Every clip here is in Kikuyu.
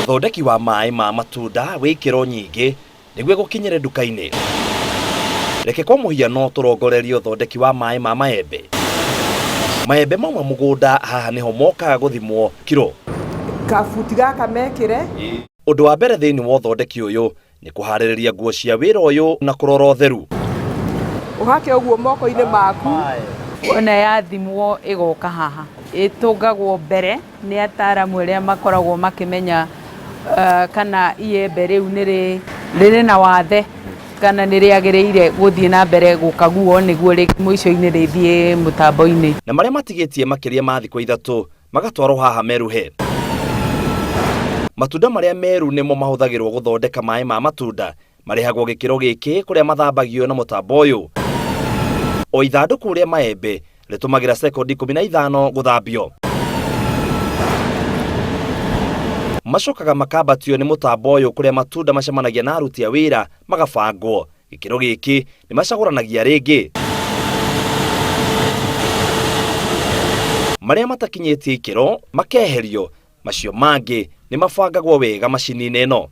Ũthondeki wa maĩ ma matunda wĩ ikĩro nyingĩ nĩguo gũkinyĩre nduka-inĩ. Reke kwa mũhiano tũrongorerie ũthondeki wa maĩ ma maembe. Maembe mauma mũgũnda haha nĩho mokaga gũthimwo kiro. Kabuti gaka mekĩre. Ũndũ wa mbere thĩinĩ wa ũthondeki ũyũ nĩ kũharĩrĩria nguo cia wĩra ũyũ na kũrora ũtheru. Ũhake ũguo moko-inĩ maku. Wona yathimwo ĩgoka haha, ĩtũngagwo mbere nĩ ataaramu arĩa makoragwo makĩmenya kana iembe rĩu nĩ rĩrĩ na wathe kana nĩ rĩagĩrĩire gũthiĩ na mbere gũkaguo nĩguo mũico-inĩ rĩthiĩ mũtambo-inĩ. Na marĩa matigĩtie makĩria ma thikũ ithatũ magatwarwo haha meruhe. Matunda marĩa meru nĩmo mahũthagĩrwo gũthondeka maĩ ma matunda. Marehagwo gĩkĩro gĩkĩ kũrĩa mathambagio na mũtambo ũyũ. O ithandũkũ rĩa maembe rĩtũmagĩra sekondi 15 gũthambio. Macokaga makambatio nĩ mũtambo ũyũ kũrĩa matunda macemanagia na aruti a wĩra magabangwo. Gĩkĩro gĩkĩ nĩ macagũranagia rĩngĩ. Marĩa matakinyĩtie ikĩro makeherio, macio mangĩ nĩ mabangagwo wega macini-inĩ ĩno.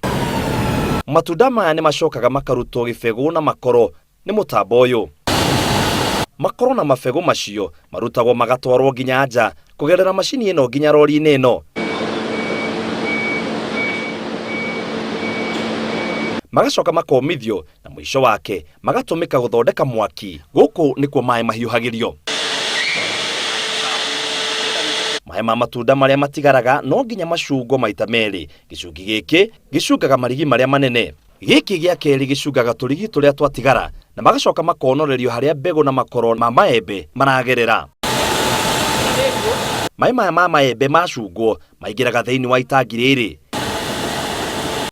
Matunda maya nĩ macokaga makarutwo gĩbegũ na makoro nĩ mũtambo ũyũ. Makoro na mabegũ macio marutagwo magatwarwo nginya nja kũgerera macini ĩno nginya rori-inĩ ĩno. Magacoka makomithio na mũico wake magatũmĩka gũthondeka mwaki. Gũkũ nĩkuo maĩ mahiũhagĩrio. Maĩ ma matunda marĩa matigaraga no nginya macungwo maita merĩ. Gĩcungi gĩkĩ gĩcungaga marigi marĩa manene. Gĩkĩ gĩa kerĩ gĩcungaga tũrigi tũrĩa twatigara na magacoka makonorerio harĩa mbegũ na makoro ma maembe maragerera. Maĩ maya ma maembe macungwo maingĩraga thĩinĩ wa itangi rĩrĩ.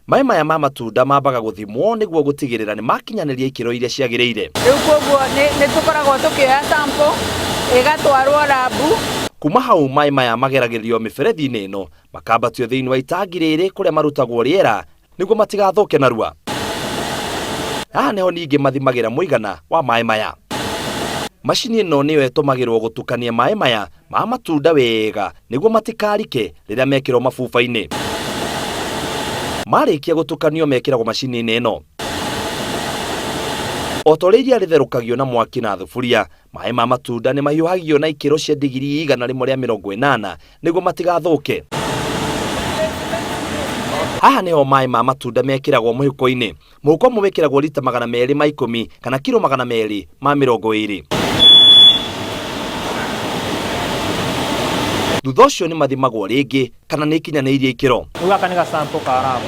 Maĩ maya ma matunda mambaga gũthimwo nĩguo gũtigĩrĩra nĩ makinyanĩria ikĩro iria ciagĩrĩire. Rĩu koguo nĩ tũkoragwo tũkĩoya sample ĩgatwarwo rabu. Kuma hau maĩ maya mageragĩrio mĩberethi-inĩ ĩno makambatio thĩinĩ wa itangi rĩrĩ kũrĩa marutagwo rĩera nĩguo matigathũke narua. Haha nĩho ningĩ mathimagĩra mũigana wa maĩ maya. Macini ĩno nĩyo ĩtũmagĩrwo gũtukania maĩ maya ma matunda wega nĩguo matikarike rĩrĩa mekĩrwo mabuba-inĩ. Marĩkia gũtukanio mekĩragwo macini-inĩ ĩno. O ta ũrĩa iria rĩtherũkagio na mwaki na thuburia, maĩ ma matunda nĩ mahiũhagio na ikĩro cia digirii 180 nĩguo matigathũke. Haha nĩho maĩ ma matunda mekĩragwo mũhuko-inĩ. Mũhuko ũmwe wĩkĩragwo rita 210 kana kiro 220. Thutha ũcio nĩ mathimagwo rĩngĩ kana nĩ ikinyanĩirie ikĩro. Rĩu gaka nĩ gasample ka lab.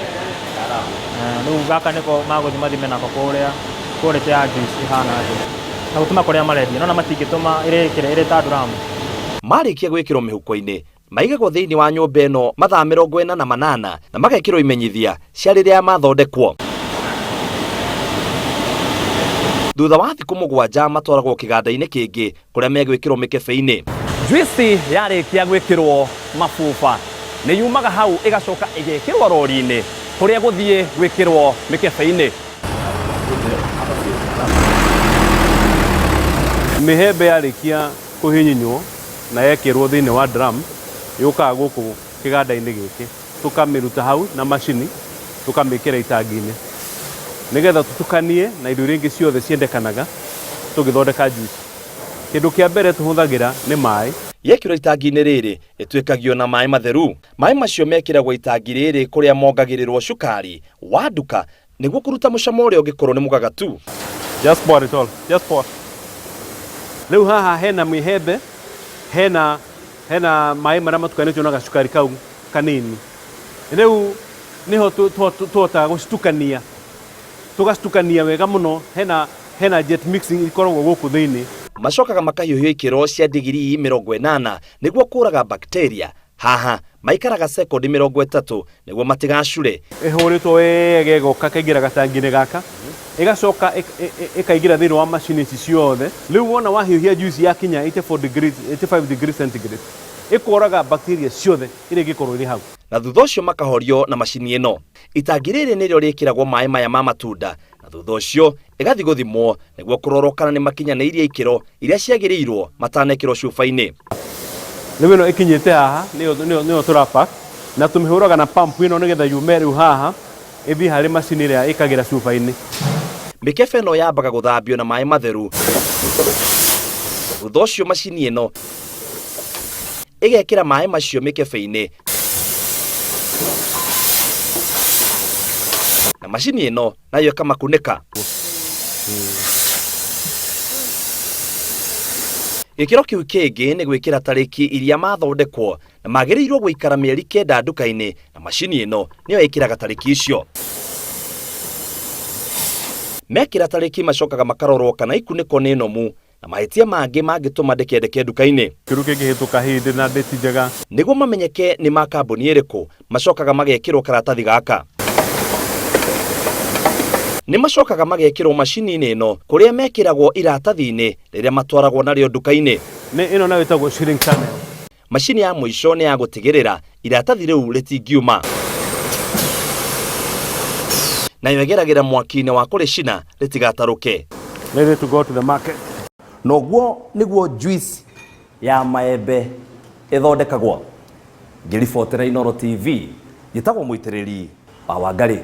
Rĩu gaka nĩko magũthiĩ mathime nako kũrĩa quality ya juice ĩhana atĩa. Na gũtũma kũrĩa marendia. Nĩwona matingĩtũma ĩrĩ ta drum. Marĩkia gwĩkĩrwo mĩhuko-inĩ, maigagwo thĩinĩ wa nyũmba ĩno mathaa 48 na magekĩrwo imenyithia cia rĩrĩa mathondekwo. Thutha wa thikũ 7 matwaragwo kĩganda-inĩ kĩngĩ kũrĩa megwĩkĩrwo mĩkebe-inĩ. Juici yarĩkia gwĩkĩrwo mabuba nĩ yumaga hau ĩgacoka ĩgekĩrwo rori-inĩ kũrĩa ĩgũthiĩ gwĩkĩrwo mĩkebe-inĩ. Mĩhembe yarĩkia kũhihinywo na yekĩrwo thĩinĩ wa drum, yũkaga gũkũ kĩganda-inĩ gĩkĩ, tũkamĩruta hau na macini, tũkamĩkĩra itangi-inĩ, nĩgetha tũtukanie na indo iria ingĩ ciothe ciendekanaga tũgĩthondeka juice. Kĩndũ kĩa mbere tũhũthagĩra nĩ maĩ. Yekĩrwo itangi-inĩ rĩrĩ, ĩtuĩkagio na maĩ matheru. Maĩ macio mekĩragwo itangi rĩrĩ kũrĩa mongagĩrĩrwo cukari wa nduka nĩguo kũruta mũcamo ũrĩa ũngĩkorwo nĩ mũgagatu. Just pour it all. Just pour. Rĩu haha hena mĩhembe, hena hena maĩ marĩa matukanĩtio na gacukari kau kanini. Rĩu nĩho tũhotaga gũcitukania, tũgacitukania wega mũno. Hena hena jet mixing ikoragwo gũkũ thĩinĩ. Macokaga makahiũhio ikĩro cia digirii 80 nĩguo kũraga bacteria. Haha maikaraga sekondi 30 nĩguo matigacure. Ĩhũrĩtwo wega ĩgoka ĩkaingĩra gatangi-inĩ gaka, ĩgacoka ĩkaingĩra thĩinĩ wa macini ici ciothe. Rĩu wona wahiũhia juice yakinya 84 degrees, 85 degrees centigrade, ĩkoraga bacteria ciothe iria ingĩkorwo irĩ hau. Na thutha ũcio makahorio na macini ĩno. Itangi rĩrĩ nĩrĩo rĩkĩragwo maĩ maya ma matunda na thutha ũcio ĩgathiĩ gũthimwo nĩguo kũrorwo kana nĩ makinyanĩirie ikĩro iria ciagĩrĩirwo matanekĩrwo cuba-inĩ. Rĩu ĩno ĩkinyĩte haha nĩyo nĩyo nĩyo tũra pack. Na tũmĩhũraga na pump ĩno nĩgetha yume rĩu haha ĩthiĩ harĩ macini ĩrĩa ĩkagĩra cuba-inĩ. Mĩkebe ĩno yambaga gũthambio na maĩ matheru. Thutha ũcio macini ĩno ĩgekĩra maĩ macio mĩkebe-inĩ na macini ĩno nayo ĩkamakunĩka. Gĩkĩro kĩu kĩngĩ nĩ gwĩkĩra tarĩki iria mathondekwo na magĩrĩirwo gũikara mĩeri 9 nduka-inĩ na macini ĩno nĩyo ĩkĩraga tarĩki icio. Mekĩra tarĩki macokaga makarorwo kana ikunĩko nĩ nomu na mahĩtia mangĩ mangĩtũma ndĩkendeke nduka-inĩ. Kĩru kĩngĩhĩtũka hĩndĩ na ndĩti njega. Nĩguo mamenyeke nĩ ma kambuni ĩrĩkũ, macokaga magekĩrwo karatathi gaka. Nĩ macokaga magekĩrwo macini-inĩ ĩno kũrĩa mekĩragwo iratathi-inĩ rĩrĩa matwaragwo narĩo nduka-inĩ. Nĩ ĩno nayo ĩtagwo shilling tunnel. Macini ya mũico nĩ ya gũtigĩrĩra iratathi rĩu rĩtingiuma. Nayo ĩgeragĩra mwaki-inĩ wa kũrĩcina rĩtigatarũke. Ready to go to the market. Noguo nĩguo juice ya maembe ĩthondekagwo. Ngĩribotera Inooro TV, njĩtagwo Mũitĩrĩri wa Wangarĩ.